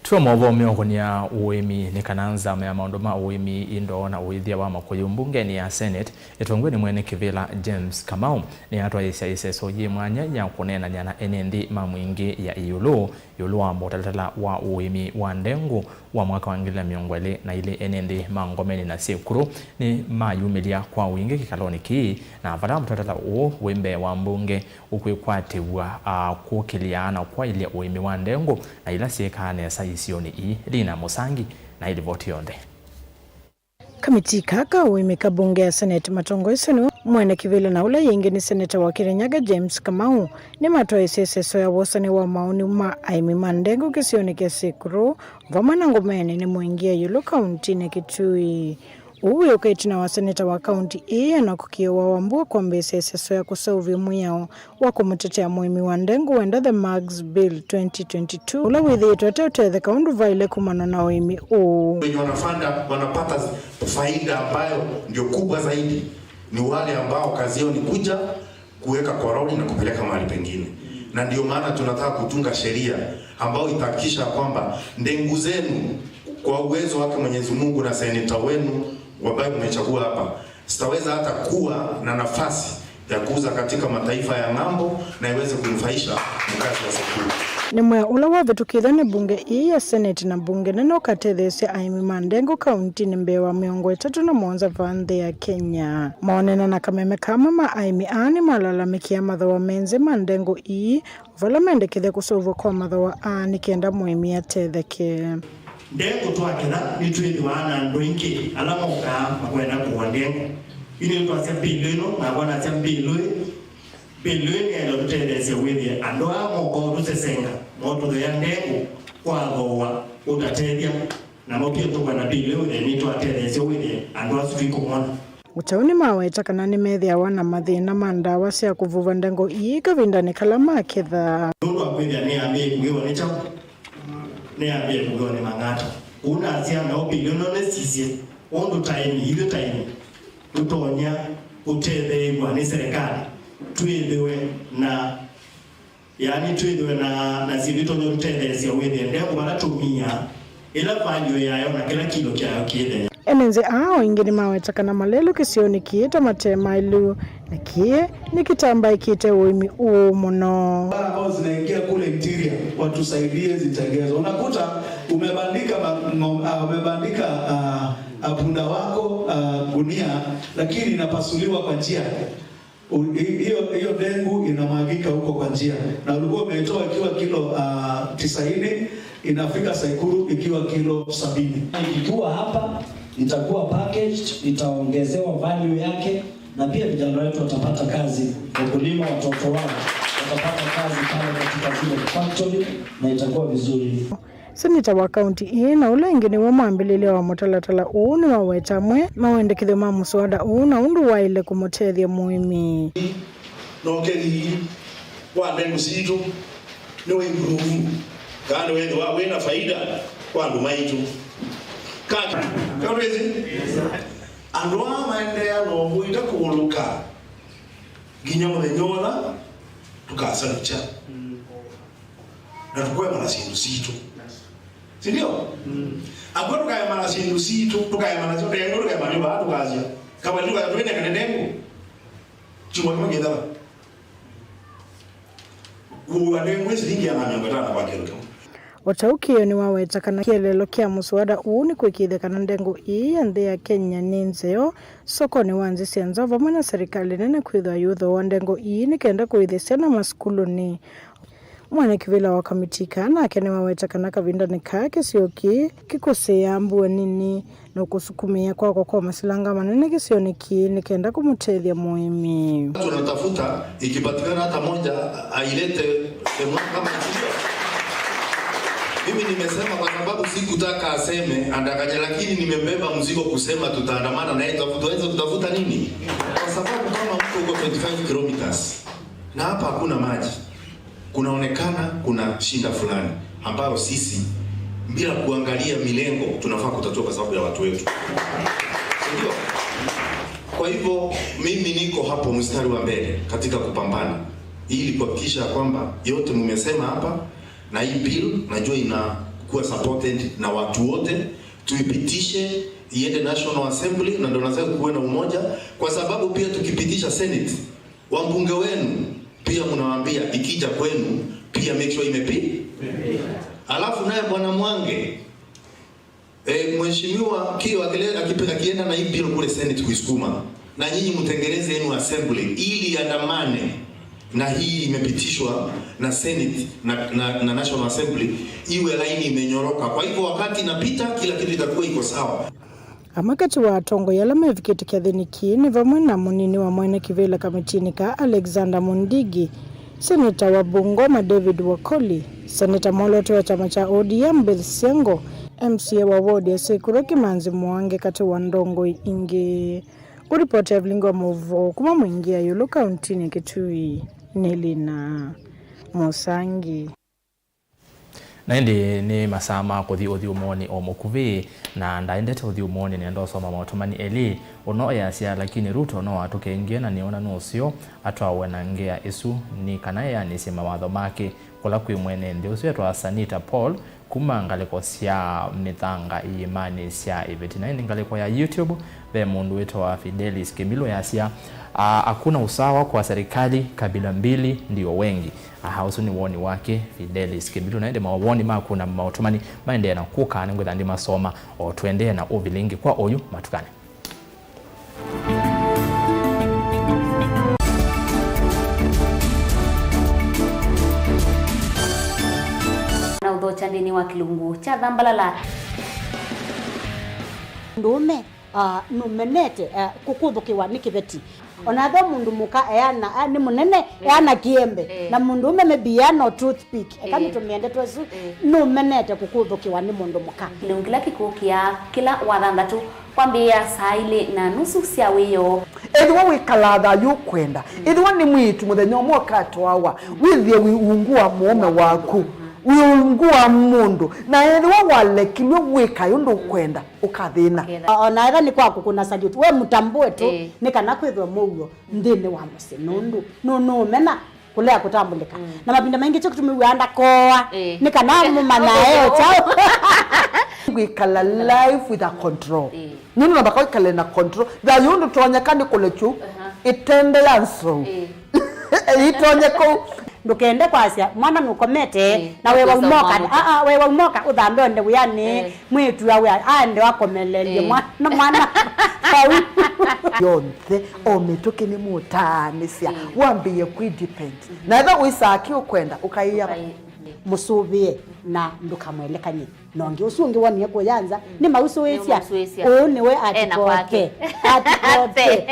Twĩ o maũvoo meũkũnĩa ũĩmi, nĩ kana nzama ya maũndũ ma ũĩmi, indo na ũĩthya wa makũyũ mbungenĩ ya Senate ĩtongoew'e nĩ mwene kĩvĩla James Kamau nĩyatwaĩĩsya ĩseso yĩ mwanya ya kũneenany'a na ene nthĩ ma Mwingĩ ya ĩũlũ ĩũlũ wa mũtalatala wa ũĩmi wa ndengũ wa mwaka wa ngili na mĩongo ĩlĩ na ilĩ. Ene nthĩ ma Ngomeni na Sekuru nĩmayumĩlya kwa wingĩ kĩkalonĩ kĩĩ, na vala mũtalatala ũũ wĩ mbee wa mbunge ũkwĩkwatĩw'a, a, kũkĩlya na kwaĩlya ũĩmi wa ndengũ na ila syĩkaa nesa isionĩ ii. Lina Mũsangi na ĩlivoti yonthe. Kamitii kaa ka ũĩmi ka mbunge ya Senate matongoesye nĩwe mwene kĩvĩla na ũla yĩngĩ nĩ seneta wa Kirinyaga James Kamau nĩmatwaĩĩsye ĩseso ya wosani wa mawoni ma aĩmi ma ndengũ kĩsionĩ kya Sekuru vamwe na Ngomeni nĩ Mwingĩ ya ĩũlũ kauntinĩ Kitui. Ũu wĩũka ĩtina wa seneta wa kaunti ĩĩ Enock Kĩũa Wambua kwambĩĩsya ĩseso ya kũseũvya mwĩao wa kũmũtetea mũĩmi wa ndengũ wenda The Mugs Bill twenty twenty-two, ũla wĩthĩĩtwe ate ũtetheka ũndũ vaĩle kumanwa na ũĩmi ũũ. Wenye wanafanda, wanapata faida ambayo ndio kubwa zaidi ni wale ambao kazi yao ni kuja kuweka kwa lori na kupeleka mahali pengine, na ndio maana tunataka kutunga sheria ambayo itahakikisha kwamba ndengũ zenu kwa uwezo wake Mwenyezi Mungu na seneta wenu ambaye mmechagua hapa zitaweza hata kuwa na nafasi ya kuuza katika mataifa ya ng'ambo na iweze kunufaisha mkazi wa Sekuru. Nĩ mwĩao ũla wavĩtũkĩthw'a nĩ mbunge ii ya Senate na mbunge nene ũkatetheesya aĩmi ma ndengũ kauntinĩ mbee wa mĩongo ĩtatũ na mũonza va nthĩ ya Kenya. Maonena na kameme kamwe ma aĩmi aa nĩmalalamĩkĩa mathooa me nzĩ ma ndengũ ii, vala mendekethya kũseũvw'a kwa mathooa aa nĩ kenda mũĩmi atetheke. Ndengũ twaketha, nĩtwĩthĩwa na andũ aingĩ ala mokaa makwenda kũa ndengũ. Yu nĩtwasya mbĩlũ ĩno, nakwa nasya mbĩlũ ĩ, mbĩlũ ĩ nĩenda tũtetheesye wĩthĩe andũ aa moka ũtũsesenga, motũthea ndengũ kwa thooa ũtatethya, namo pia tũkwenda mbĩlũ ĩ wĩthĩe nĩtwatetheesya wĩthĩe andũ asu twĩkũmona. Kyaũ nĩmaweta kana nĩmethĩawa na mathĩna ma ndawa sya kũvuva ndengũ ii kavindanĩ kala maketha. Nũndũ wa kwĩthĩa nĩyambĩĩe kũĩwa nĩ kyaũ, nĩyambĩĩe kũĩwa nĩ mang'ata. Ũu nasya, na ũmbĩlĩ ũno nĩsisye ũndũ ta aĩmi, ithyĩ ta aĩmi, tũtonya kũtetheew'a nĩ serikali twĩthĩwe na Yaani, twĩthĩwe na, na syĩndũ itonya tũtetheesya wĩthĩe ndengũ vala tũmia, ĩla value yayo na kĩla kilo kyayo kĩthea. Ene nzĩ aa o ĩngĩ nĩmaweta kana malelũ kĩsionĩ kĩĩ ta mate maĩlu, na kĩĩ nĩkĩtambaĩkĩte ũĩmi ũũ mũno. Barabara ambao zinaingia kule interior, watusaidie zitengezwe. Unakuta umebandika ma-, ng'om-, ah, umebandika, ah, ah, punda wako, ah, gunia, lakini inapasuliwa kwa njia. U-, hi-, hiyo, hiyo ndengu inamwagika huko kwa njia, na ulikuwa umeitoa ikiwa kilo, ah, tisaini, inafika Saikuru ikiwa kilo sabini. Ikiwa hapa itakuwa packaged, itaongezewa value yake, na pia vijana wetu watapata kazi, wakulima, watoto wao watapata kazi pale katika zile factory, na itakuwa vizuri. Seneta wa kaunti ĩĩ na ũla ĩngĩ nĩwe mwambĩlĩlya wa mũtalatala ũũ nĩwaweta amwe mawendekethyo ma mũswada ũũ na ũndũ waĩle kũmũtethya mũĩmi. Na ũkethĩ wa ndengũ sitũ nĩ wa improve, kana nĩwethĩwa wĩ na faida kwa andũ maitũ. Ka-, ka-, andũ aa maendeea na ũkũita kũũlũka nginya mũthenya ũla tũkasalukya na tũkwema na syĩndũ sitũ. Si ndio? Akw'o tũkaemana syĩndũ sitũ, tũkaemana syo, ndengũ tũkaemana nyũmba, tũkasya. Kavali tũkasya tũinekane ndengũ. Kyumwa kĩmwe kĩthela. Kũua ndengũ ĩ silingi ĩana mĩongo ĩtano kwa kĩlo kĩmwe. O ta ũu, Kĩĩo nĩwaweta kana kĩeleelo kya mũswada ũũ nĩ kũĩkĩĩthya kana ndengũ ĩĩ ya nthĩ ya Kenya nĩ nzeo sokonĩ wa nthĩ sya nza vamwe na serikali nene kwĩthĩwa yũthooa ndengũ ii nĩ kenda kũĩthya syana masukulunĩ. Mwene kĩvĩla wa kamiti kaa nake nĩwaweta kana kavindanĩ kaa kĩsio kĩĩ kĩkũsĩĩaa mbua nini na kũsukumĩa kwakwa kwa masilanga manene kĩsionĩ kĩĩ nĩ kenda kũmũtethya mũĩmi. Tunatafuta, ikipatikana hata moja ailete the mwaka kama ikilio. Mimi nimesema kwa sababu sikutaka aseme andakaja, lakini nimebeba mzigo kusema tutaandamana na yeye, tuweze kutafuta nini? Kwa sababu kama mtu uko twenty-five kilometers na hapa hakuna maji, kunaonekana kuna shida fulani ambayo sisi, bila kuangalia milengo, tunafaa kutatua kwa sababu ya watu wetu. Ndio. Kwa hivyo, mimi niko hapo mstari wa mbele katika kupambana ili kuhakikisha kwamba yote mmesema hapa, na hii bill najua inakuwa supported na watu wote, tuipitishe iende National Assembly, na ndio nasema kuwe na umoja, kwa sababu pia tukipitisha Senate, wambunge wenu pia mnawaambia ikija kwenu pia make sure imepi. Alafu naye Bwana Mwangi, eh, Mheshimiwa Kĩĩo akile-, akipe-, akienda na hii bill kule Senate kuisukuma, na nyinyi mtengeneze yenu assembly ili iandamane na hii imepitishwa na Senate na, na, na National Assembly, iwe laini imenyoroka. Kwa hivyo wakati inapita, kila kitu itakuwa iko sawa. Amwe katĩ wa atongoi ala mevikĩte kyathĩnĩ kĩĩ nĩ vamwe na mũnini wa mwene kĩvĩla kamitinĩ kaa Alexander Mundigi, seneta wa Bungoma David Wakoli, seneta mwoloote wa kyama kya O D M Beth Siango, M C A wa ward ya Sekuro Kimanzi Mwangi katĩ wa ndongoi ingĩ. Kũripoti Evelyn wa Mũvoo kuma Mwingi ya Ĩũlũ kauntinĩ ya Kitui nĩ Lina Mũsangi. Na ĩndĩ nĩ masaa ma kũthi ũthyũmũonĩ o mũkuvĩ, na ndaendete ũthyũmũonĩ nĩenda ũsoma maũtũmani elĩ, ũno easya, lakini Ruto no atũkengie na nĩona nũseo atwawe na ngĩa ĩsu, nĩ kana eanĩsye mawatho make, kũla kwĩ mwene nthĩ ũsu etwa Sanita Paul, kuma ngalĩko sya mĩthanga iĩmanĩ sya ĩveti. Na ĩndĩ ngalĩko ya YouTube, ve mũndũ wĩtawa Fidelis Kĩmbilũ yasya, "Ah, hakuna usawa kwa serikali, kabila mbili ndio wengi." Aha, ũsu nĩ woni wake Fidelis Kĩmbilũ. Na ĩndĩ mawoni maku na maũtũmani maendee na kũka, nĩngwĩtha ndĩmasoma o tũendee na ũvilingi kwa oyu matukani. Na ũthokya nthĩnĩ wa kĩlungu kya thambalala. Ndũũme, ah, nũmenete, ah, kũkũthũkĩwa nĩ kĩveti. Ona ethĩwa mũndũ mũka eana, ah, nĩ mũnene, eana kĩembe. Eh. Na mũndũũme maybe eana o toothpick. Eka, eh, nĩtũmĩe ndeto ĩsu, eh, nũmenete kũkũthũkĩwa nĩ mũndũ mũka. Kĩlungu kĩla kĩkũkĩa kĩla wathanthatũ kwambĩĩa saa ilĩ na nusu sya wĩoo. Ethĩwa wĩkalaa thayũ ũkwenda, ethĩwa nĩ mwĩĩtu mũthenya ũmwe ũkatwawa, wĩthĩe wĩ ungu wa mũũme waku, wĩ ungu wa mũndũ, na ethĩwa walekilw'e wĩkae ũndũ ũkwenda, ũkathĩna. Ũkethĩa. O na ethĩwa nĩ kwa kũkũna salute, we mũtambũe tu, ĩĩ, nĩ kana kwĩthwe mũuo nthĩnĩ wa mũsyĩ, nũndũ nũ-, nũũmena kũlea kũtambũlĩka. Mm. Na mavinda maingĩ kyo kĩtumi wĩaa ndakoa, ĩĩ, nĩ kana mũmanyae o kyaũ. Kwĩkala life with a control. Ĩĩ. Nũndũ namba kwĩkale na control. Thayũ ndũtonyeka nĩ kũlekyu, aha, ĩtende ya nzou. Ĩĩ. Ĩtonye kũu. Ndũkende kwasya mwana nũkomete, ĩĩ, na wewa ũkwĩsa ũmoka. Ũmwamũka. Aa, wewa ũmoka ũthambe onde wĩanĩ, ĩĩ, mwĩĩtu awe aende akomeleelye, ĩĩ, mwana, mwana vau. Yonthe, o mĩtũkĩ nĩ mũtaanĩsya, ĩĩ, wambĩĩe kwĩ depend. Na ethĩwa wĩsaa kĩ ũkwenda, ũkaĩa. Ũkaĩ-, mũsũvĩe na ndũkamwelekany'e. Na ũngĩ ũsu ũngĩ wonie kũya nza, mm, nĩmausũĩsya. Nĩmausũĩsya. Ũũ nĩwe ena kwake. Atikote. Atikote.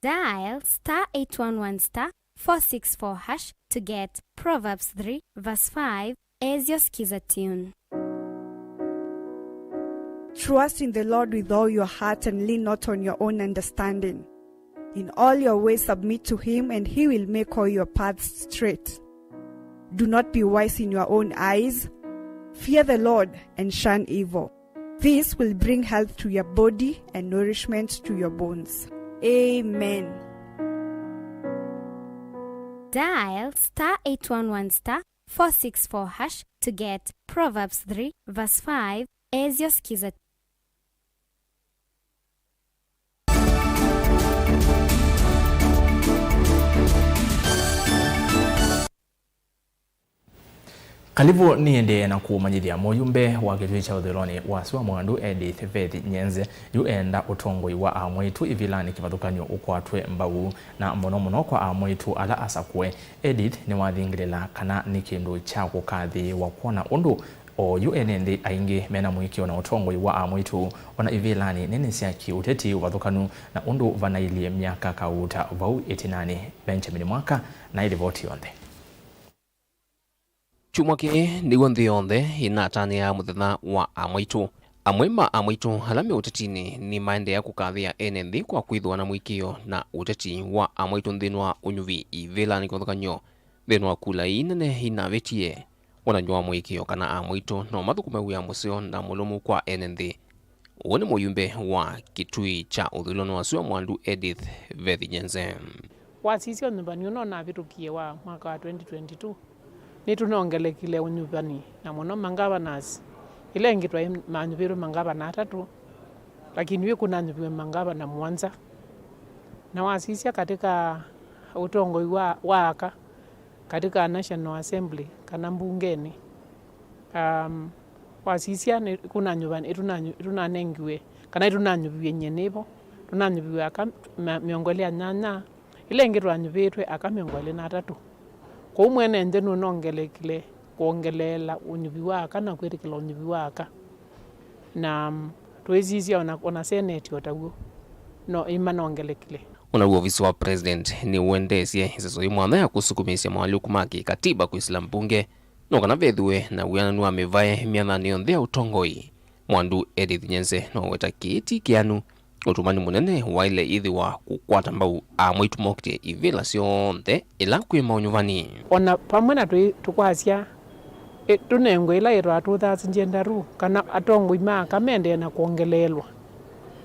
Dial star eight one one star four six four hash to get Proverbs three verse five as your Skiza tune. Trust in the Lord with all your heart and lean not on your own understanding. In all your ways submit to him, and he will make all your paths straight. Do not be wise in your own eyes. Fear the Lord and shun evil. This will bring health to your body and nourishment to your bones. Amen. Dial star eight one one star four six four hash to get Proverbs three verse five as your Skiza. Kalivu nĩendee na kũmanyĩthya mũyumbe wa kĩtui kya ũthũĩlonĩ wa sua Mwandu Edith Vethi Nyenze yu eenda ũtongoi wa amwaitũ ĩvĩlanĩ kĩvathũkany'o ũkwatwe mbau, na mũno mũno kwa amwaitũ ala asakũe. Edith nĩwathingĩlĩla kana nĩ kĩndũ kya kũkathĩĩwa kwona ũndũ oyu ene nthĩ aingĩ mena mũĩkĩĩo na ũtongoi wa amwaitũ, ona ivĩlanĩ nene sya kĩ-ũteti ũvathũkanu na ũndũ vanailyĩ myaka kauta vau ĩtinanĩ. Benjamin Mwaka na ĩlivoti yonthe. Kyumwa kĩĩ nĩw'o nthĩ yonthe ĩnatanĩaa mũthenya wa amwaitũ. Amwe ma amwaitũ ala me ũtetinĩ nĩmaendeea kũkathĩa ene nthĩ kwa kwĩthĩwa na mũĩkĩĩo na ũteti wa amwaitũ nthĩnĩ wa ũnyuvi ivĩlanĩ kĩvathũkany'o nthĩnĩ wa kula ii nene inavĩtie wonany'o wa mũĩkĩĩo kana amwaitũ no mathũkũme wĩa mũseo na mũlũmu kwa ene nthĩ. Ũũ nĩ mũyumbe wa kĩtui kya ũthũĩlonĩ wa sua Mwandu Edith Vethi Nyenze. Wasisya ũnyuvani ũno ũnavĩtũkie wa mwaka wa twenty twenty-two, nĩtũnongelekile ũnyuvani, na mũno mangavanas. Ĩla ĩngĩ twaĩ manyuvĩtwe mangavana atatũ, lakini wĩ kũnanyuviwe mangavana mũonza. Na wasisya katika ũtongoi wa, wa aka, katika National Assembly kana mbungenĩ, um, wasisya nĩ kũnanyuva, ĩtũnanyu-, ĩtũnanengiwe, kana ĩtũnanyuviwe nyie nĩvo, tũnanyuviwe aka ma-, mĩongo ĩlĩ na nyanya, ĩla ĩngĩ twanyuvĩtwe aka mĩongo ĩlĩ na atatũ. Kwoou mwene nthĩ nũnongelekile kwongeleela ũnyuvi wa aka na kwĩtĩkĩla ũnyuvi wa aka. Na, mm, twĩsisya ona, ona seneti o taw'o, no ĩmanongelekile. Ona w'o ovisi wa president nĩũendeesye ĩseso yĩ mwanya ya kũsukumĩĩsya moalyũku ma kĩkatiba kwĩsĩla mbunge, no kana vethĩwe na wĩananu wa mĩvae myathanĩ yonthe ya ũtongoi. Mwandu Edith Nyenze no weta kĩĩ ti kĩanu, ũtũmani mũnene waĩle ĩthĩwa kũkwata mbau amwaitũ mokitye ivĩla syonthe ĩla kwĩ maũnyuvani. Ona vamwe na twĩ-, tũkwasya, ĩ, tũnengwe ĩla yĩtawa two thousand gender rule, kana atongoi ma aka mendee na kwongeleelwa.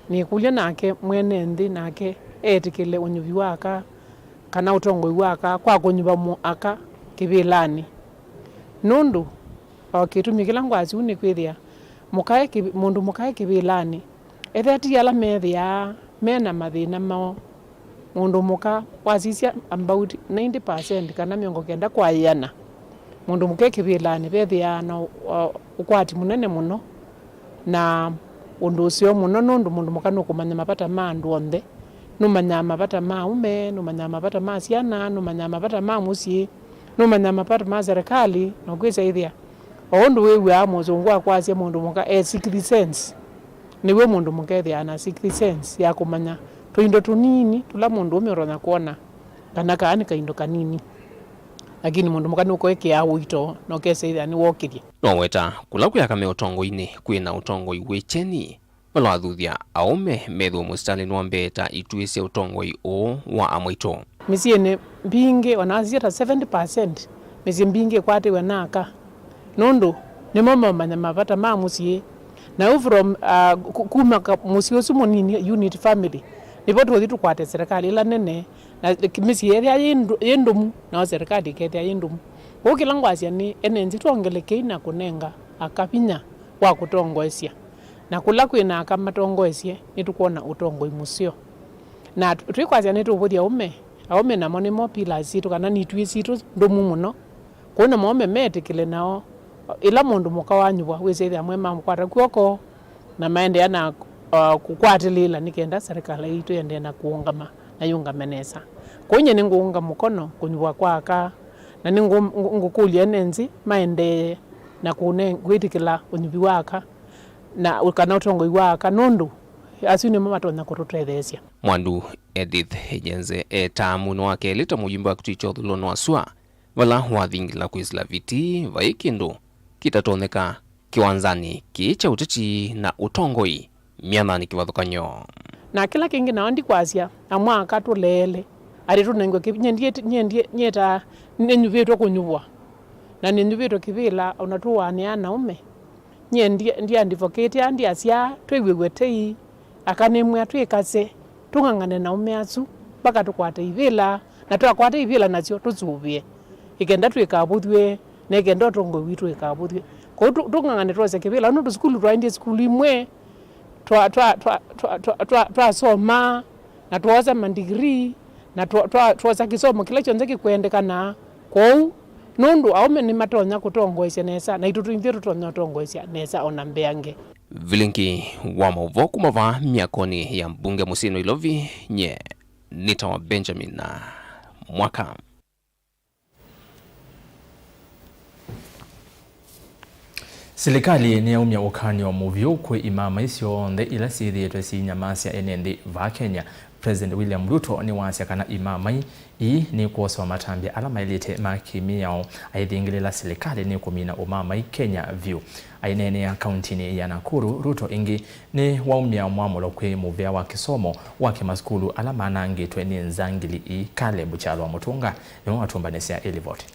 Nĩkũlya nake mwene nthĩ nake etĩkĩle ũnyuvi wa aka, kana ũtongoi wa aka kwa kũnyuva mũ-, aka kĩvĩlanĩ. Nũndũ, o kĩtumi kĩla ngwasya ũu nĩ kwĩthĩa mũkae kĩvĩ-, mũndũ mũkae kĩvĩlanĩ, ethĩa ti ala methĩaa me na mathĩna moo. Mũndũ mũka, wasisya about ninety percent kana mĩongo kenda kwa ĩana, mũndũ mũka e kĩvĩlanĩ vethĩaa na ũ-, ũ-, ũkwati mũnene mũno na ũndũ ũseo mũno, nũndũ mũndũ mũka nũkũmanya mavata ma andũ onthe. Nũmanyaa mavata ma aũme, nũmanyaa mavata ma syana, nũmanyaa mavata ma mũsyĩ, nũmanyaa mavata ma serikali, na ũkwĩsa ĩthĩa o ũndũ wĩw'aa mũsũngũ akwasya mũndũ mũka e sixth sense, nĩw'o mũndũ mũka ethĩaa na sixth sense ya kũmanya tũindo tũnini tũla mũndũũme ũtonya kwona, kana kaa nĩ kaindo kanini, lakini mũndũ mũka nũkũekĩaa ũito na ũkesa ĩthĩa nĩwokĩlye. No weta kũla kwĩ aka me ũtongoinĩ kwĩ na ũtongoi wĩ kyeni, vala wathuthya aũme methĩwe mũsitalĩnĩ wa mbee ta ituĩ sya ũtongoi ũũ wa amwaitũ. Mĩsyĩnĩ mbingĩ, ona asisya ta seventy percent, mĩsyĩ mbingĩ ĩkwatĩwe na aka, nũndũ nĩmo mamanya mavata ma mũsyĩ. Na ũ from, uh, ku-, kuma ka-, mũsyĩ ũsu mũnini, unit family, nĩvo tũthi tũkwate serikali ĩla nene, na mĩsyĩ yethĩa yĩ ndũ-, yĩ ndũmu, nao serikali ĩkethĩa yĩ ndũmu. Kwoou kĩla ngwasya nĩ ene nzĩ twongelekei na kũnenga aka vinya wa kũtongoesya. Na kũla kwĩ na aka matongoesye, nĩtũkwona ũtongoi mũseo. Na tw-, twĩkwasya nĩtũvũthya aũme, aũme namo nĩmo pillars sitũ, kana nĩ ituĩ sitũ ndũmu mũno. Kwoou namo aũme metĩkĩle nao, ĩla mũndũ mũka wanyuvwa, wĩsĩthĩa amwe mamũkwata kw'oko, na maendeea na, uh, kũkwatĩlĩĩla nĩ kenda serikali yitũ yendee na kũũngama, na yũngame nesa. Kwoou nyie nĩngũũnga mũkono kũnyuvwa kwa aka, na nĩngũ-, ngũ-, ngũkũlya ene nzĩ maendee na kũne-, kwĩtĩkĩla ũnyuvi wa aka, na kana ũtongoi wa aka, nũndũ asu nĩmo matonya kũtũtetheesya. Mwandu Edith Nyenze etaa mũno wa kelĩ ta mũyumbe wa kĩtui kya ũthũĩlonĩ wa sua, vala wathingĩla kwĩsĩla viti vai kĩndũ kĩtatonyeka kĩwanzanĩ kĩĩ kya ũteti na ũtongoi myathanĩ kĩvathũkany'o. Na kĩla kĩngĩ nao ndikwasya, amwe aka tũleele, atĩ tũnengwe kĩ-, nyie ndiĩ-, nyie ndiĩ-, nyie ta nĩnyuvĩtwe kũnyuvwa, na nĩnyuvĩtwe kĩvĩla, ona tũwanĩaa na aũme. Nyie ndi-, ndiandivokĩtĩa, ndiasyaa, twĩw'ĩw'e tei, aka nĩmwĩa twĩkase, tũng'ang'ane na aũme asu, mpaka tũkwate ivĩla, Na twakwata ivĩla nasyo tũsũvĩe, ĩkenda twĩkavũthw'e, na ĩkenda ũtongoi witũ wĩkavũthw'e. Kwoou tũ-, tũng'ang'ane twose kĩvĩla, nũndũ sukulu twaendie sukulu imwe, twa-, twa-, twa-, twa-, twa-, twa-, twasoma, na twoosa mandigirii, na twa-, twa-, twosa kĩsomo kĩla kyonthe kĩkwendekana. Kwoou, nũndũ aũme nĩmatonya kũtongoesya nesa, naitũ twĩ ithyĩ tũtonya ũtongoesya nesa o na mbeange. Vilingi wa maũvoo kuma vaa myakonĩ ya mbunge mũsyĩ Nairobi, nye nĩtawa Benjamin Mwaka. Silikalĩ nĩyaumya ũkany'o mũvyũ kwĩ imamai syonthe ila syĩthĩĩtwe syĩinyamasya ene nthĩ vaa Kenya. President William Ruto nĩwasya kana imamai ii nĩkwosewa matambya ala maĩlĩte ma kĩmĩao, aithingĩlĩla silikalĩ nĩkũmina ũmamai Kenya vyũ. Aineenea kauntinĩ ya Nakuru, Ruto ĩngĩ nĩwaumya mwamũlo kwĩ mũvĩa wa kĩsomo wa kĩmasukulu ala manangĩtwe nĩ nzangili ii. Caleb Kyalwa Mũtũnga nĩwe watũmbanĩsya ĩlivoti.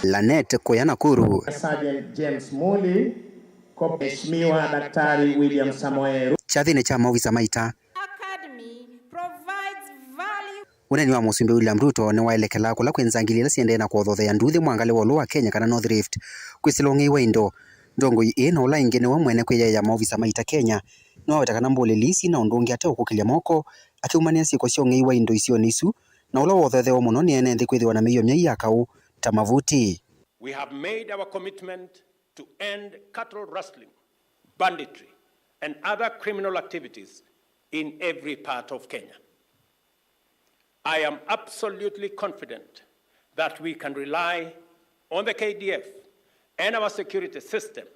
Lanet kũya Nakuru. Sergeant James Muli, Mheshimiwa Daktari William Samoei Ruto. Kyathĩnĩ kya maovisa ma ita. Academy provides value. Ũneeni wa Mũsumbĩ William Ruto nĩwaelekelaa kũla kwĩ nzangili ila siendee na kũothothea nduthi mwangalĩ wa ũlũ wa Kenya kana North Rift kwĩsĩla ũng'ei wa indo. Ndongoi ĩĩ na ũla ĩngĩ nĩwe mwene kwĩyaĩa maovisa ma ita Kenya nĩwaweta kana mbũlĩli isi na ũndũ ũngĩ ate ũkũkĩlya moko, akĩumanĩa syĩko sya ũng'ei wa indo isionĩ isu, na ũla wothothewa mũno nĩ ene nthĩ kwĩthĩwa na mĩio myai ya kaũ ta mavuti. We have made our commitment to end cattle rustling, banditry, and other criminal activities in every part of Kenya. I am absolutely confident that we can rely on the K D F and our security system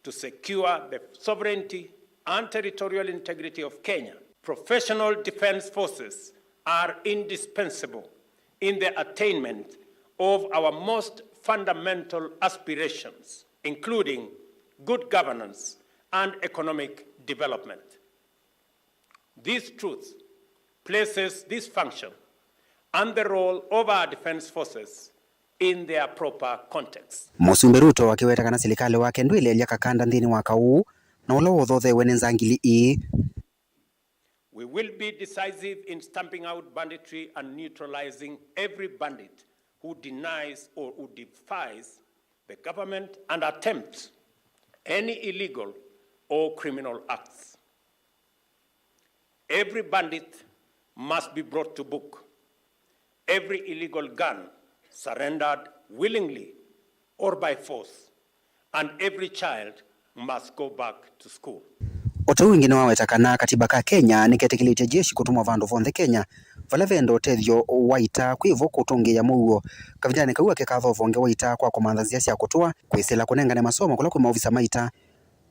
to secure the sovereignty and territorial integrity of Kenya. Professional defense forces are indispensable in the attainment of our most fundamental aspirations, including good governance and economic development. This truth places this function and the role of our defense forces in their proper context. Mũsumbĩ Ruto akĩweta kana silikalĩ wake ndwĩleelya kakanda nthĩnĩ wa kaũ na ũla wothothewe nĩ nzangili ii. We will be decisive in stamping out banditry and neutralizing every bandit who denies or who defies the government and attempts any illegal or criminal acts. Every bandit must be brought to book. Every illegal gun surrendered willingly or by force, and every child must go back to school. O ta ũu ĩngĩ nĩwaweta kana katiba ka Kenya nĩketĩkĩlĩtye jeshi kũtũmwa vandũ vonthe Kenya vala venda ũtethyo wa ita kwĩ vo kũtũngĩĩa mũuo. Kavindanĩ kau akĩkatha ũvonge wa ita kwa kũmantha nzĩa sya kũtũa, kwĩsĩla kũnengane masomo kũla kwĩ maovisa ma ita,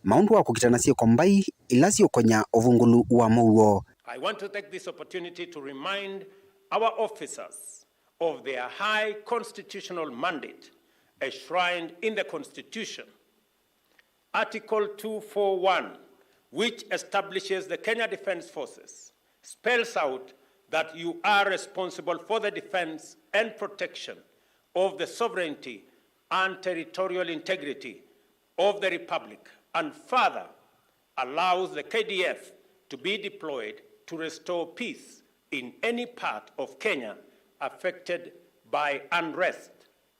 maũndũ wa kũkita na syĩko mbai ila siũkonya ũvungũlu wa mũuo. I want to take this opportunity to remind our officers of their high constitutional mandate enshrined in the Constitution. Article two four one, which establishes the Kenya Defence Forces, spells out that you are responsible for the defence and protection of the sovereignty and territorial integrity of the Republic, and further allows the K D F to be deployed to restore peace in any part of Kenya affected by unrest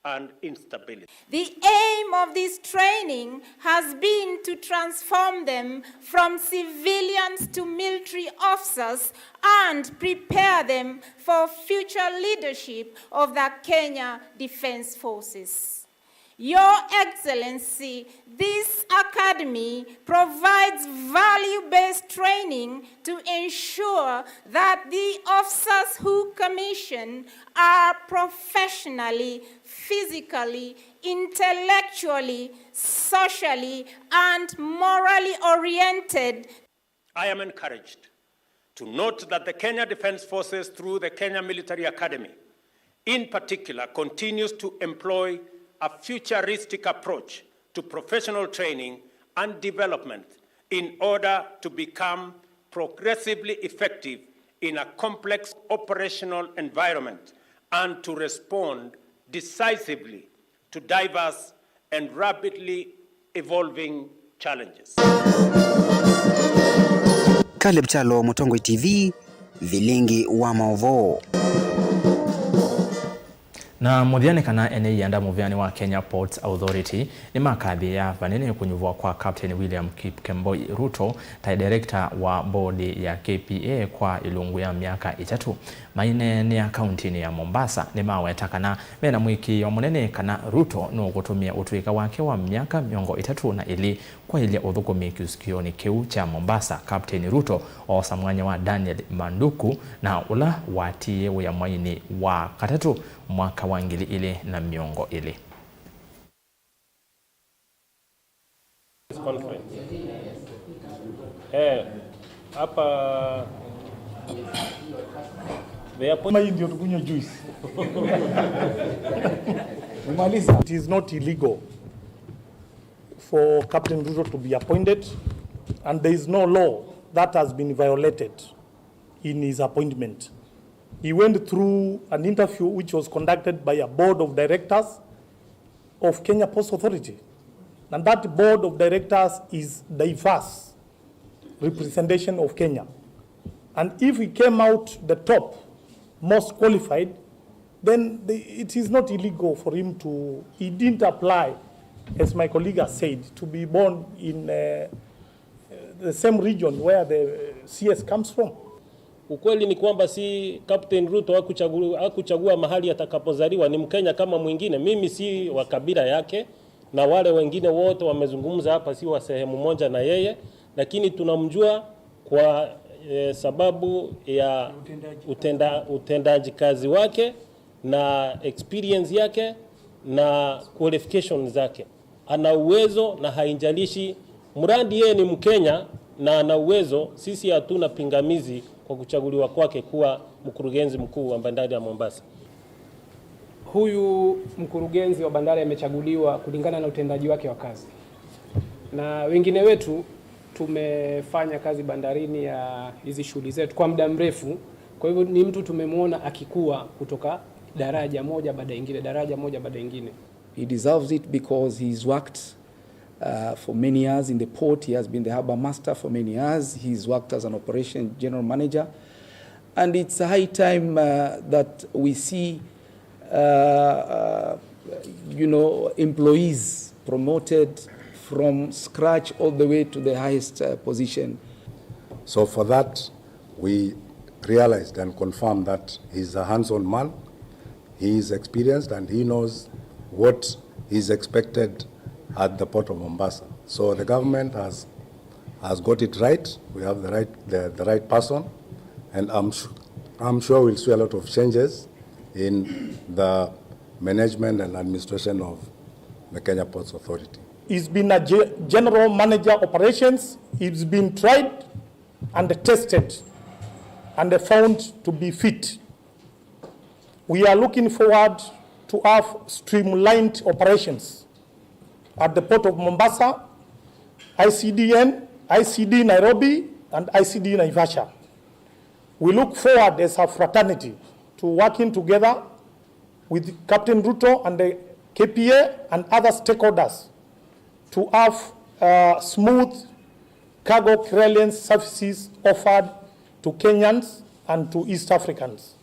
and instability. The aim of this training has been to transform them from civilians to military officers and prepare them for future leadership of the Kenya Defence Forces. Your Excellency, this academy provides value-based training to ensure that the officers who commission are professionally, physically, intellectually, socially, and morally oriented. I am encouraged to note that the Kenya Defence Forces, through the Kenya Military Academy, in particular, continues to employ a futuristic approach to professional training and development in order to become progressively effective in a complex operational environment and to respond decisively to diverse and rapidly evolving challenges. Caleb Kyalo, Mũtongoi T V, vilingi wa maũvoo. Na mũthya nĩ kana ene ianda mũvĩanĩ wa Kenya Ports Authority nĩmakathĩĩa vanene kũnyuvwa kwa Captain William Kipkemboi Ruto ta director wa board ya K P A kwa ilungu ya myaka ĩtatũ. Maineenea kauntinĩ ya Mombasa nĩmaweta kana mena mũĩkĩĩo mũnene kana Ruto nũkũtũmĩa ũtũĩka wake wa myaka mĩongo ĩtatũ na ĩlĩ kwaĩlya ũthũkũmi kĩsikĩonĩ kĩu kya Mombasa. Captain Ruto oosa mwanya wa Daniel Manduku, na ũla watiie wĩa mwainĩ wa katatũ mwaka wa ngili ilĩ na mĩongo ĩlĩ. Conference. Eh, hapa the appoint- Hii ndio tukunywe juice. Umaliza. It is not illegal for Captain Ruto to be appointed, and there is no law that has been violated in his appointment. He went through an interview which was conducted by a board of directors of Kenya Ports Authority, and that board of directors is diverse representation of Kenya. And if he came out the top, most qualified, then the, it is not illegal for him to, he didn't apply, as my colleague has said, to be born in, uh, the same region where the C S comes from. Ukweli ni kwamba si Captain Ruto hakuchagua, hakuchagua mahali atakapozaliwa, ni Mkenya kama mwingine. Mimi si wa kabila yake, na wale wengine wote wamezungumza hapa si wa sehemu moja na yeye, lakini tunamjua kwa, eh, sababu ya utenda-, utendaji kazi wake na experience yake na qualifications zake. Ana uwezo na haijalishi, mradi yeye ni Mkenya na ana uwezo, sisi hatuna pingamizi kwa kuchaguliwa kwake kuwa mkurugenzi mkuu wa bandari ya Mombasa. Huyu mkurugenzi wa bandari amechaguliwa kulingana na utendaji wake wa kazi, na wengine wetu tumefanya kazi bandarini ya hizi shughuli zetu kwa muda mrefu. Kwa hivyo ni mtu tumemwona akikua kutoka daraja moja baada ingine, daraja moja baada ingine. He deserves it because he's worked, uh, for many years in the port. He has been the harbour master for many years. He's worked as an operation general manager. And it's high time, uh, that we see, uh, uh, you know, employees promoted from scratch all the way to the highest, uh, position. So for that, we realized and confirmed that he's a hands-on man. He is experienced and he knows what is expected at the Port of Mombasa. So the government has, has got it right. We have the right, the, the right person, and I'm su-, I'm sure we'll see a lot of changes in the management and administration of the Kenya Ports Authority. He's been a ge-, general manager operations. He's been tried and tested and found to be fit. We are looking forward to have streamlined operations at the Port of Mombasa, I C D N, I C D Nairobi, and I C D Naivasha. We look forward as a fraternity to working together with Captain Ruto and the K P A and other stakeholders to have, uh, smooth cargo clearance services offered to Kenyans and to East Africans.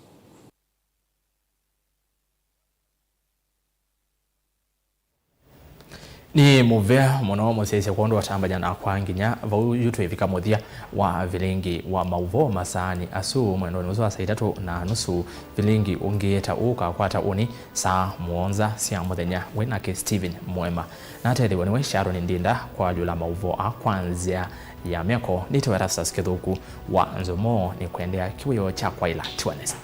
Nĩ mũvea mũno mũsyaĩĩsya kwondũ watambany'a nakwa nginya vau yu twĩvika mũthya wa vilingi wa maũvoo masaanĩ asu mwendonĩ ũsu wa saa itatũ na nusu. Vilingi ũngĩ ta ũũ ũkakwata ũnĩ saa mũonza sya mũthenya. Wĩ nake Stephen Mwema. Natethĩwe nĩwe Sharon Ndinda kwayũla maũvoo aa kwa nzĩa ya meko. Nĩtawa Erastus Kĩthũku wa Nzomo, nĩkwendea kĩwĩoo kya kwaĩla. Tiwa nesa.